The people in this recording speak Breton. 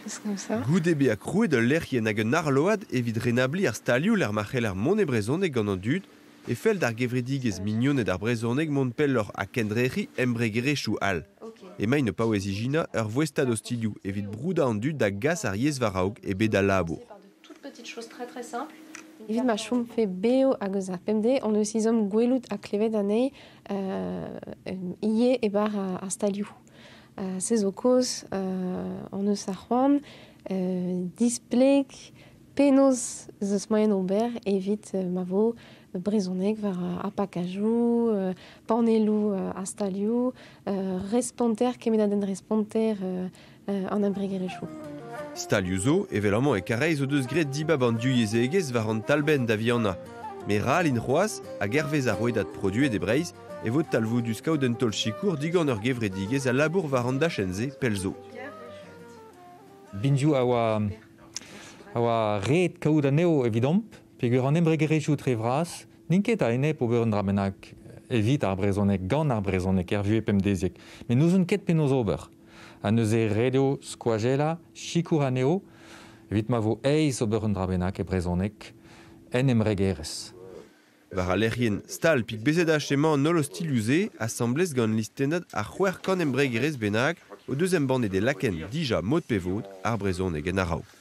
Comme ça. Goude bezañ krouet ul lec'hienn hag un arload evit renabliñ ar stalioù lec'h ma c'heller mont e brezhoneg gant an dud e fell d'ar gevredigezh Mignoned ar brezhoneg mont pelloc'h ha kendrec'hiñ embregerezhioù all. Emaint o paouez ijinañ ur voestad ostilhoù evit broudañ an dud da gas ar yezh war-raok e bed al labour. Evit ma chomfe bev hag eus ar pemdez hon eus ezhomm gwelout ha klevet anezhi ivez e-barzh ar stalioù. Se zo kaoz hon eus ar c'hoant displeg penaos ez eus moaien ober evit ma vo brezhoneg war ar pakajoù, panelloù ar stalioù, responter, kemennadenn responter an embregerezhioù. Stalioù zo, evel amañ e Karaez o deus graet dibab an divyezhegezh war an talbenn da vihanañ. Met ral int c'hoazh, hag hervez ar rouedad produet e Breizh, e vo talvoudus kaout un taol-sikour digant ur gevredigezh a labour war an dachenn-se pell zo. Binvioù a oa, a oa ret kaout anezho evidomp, peogwir an embregerezhioù tre vras n'int ket a-enep ober un dra bennak evit ar brezhoneg, gant ar brezhoneg er vuhez pemdeziek. Met n'ouzon ket penaos ober. Ha neuze ret eo skoazellañ, sikour anezho, evit ma vo aes ober un dra bennak e brezhoneg en embregerezh. War al lec'hienn stal pik BZH emañ an holl ostilhoù-se asambles gant listennad ar 600 embregerezh bennak o deus embannet e lakaent dija mod pe vod ar brezhoneg en a-raok.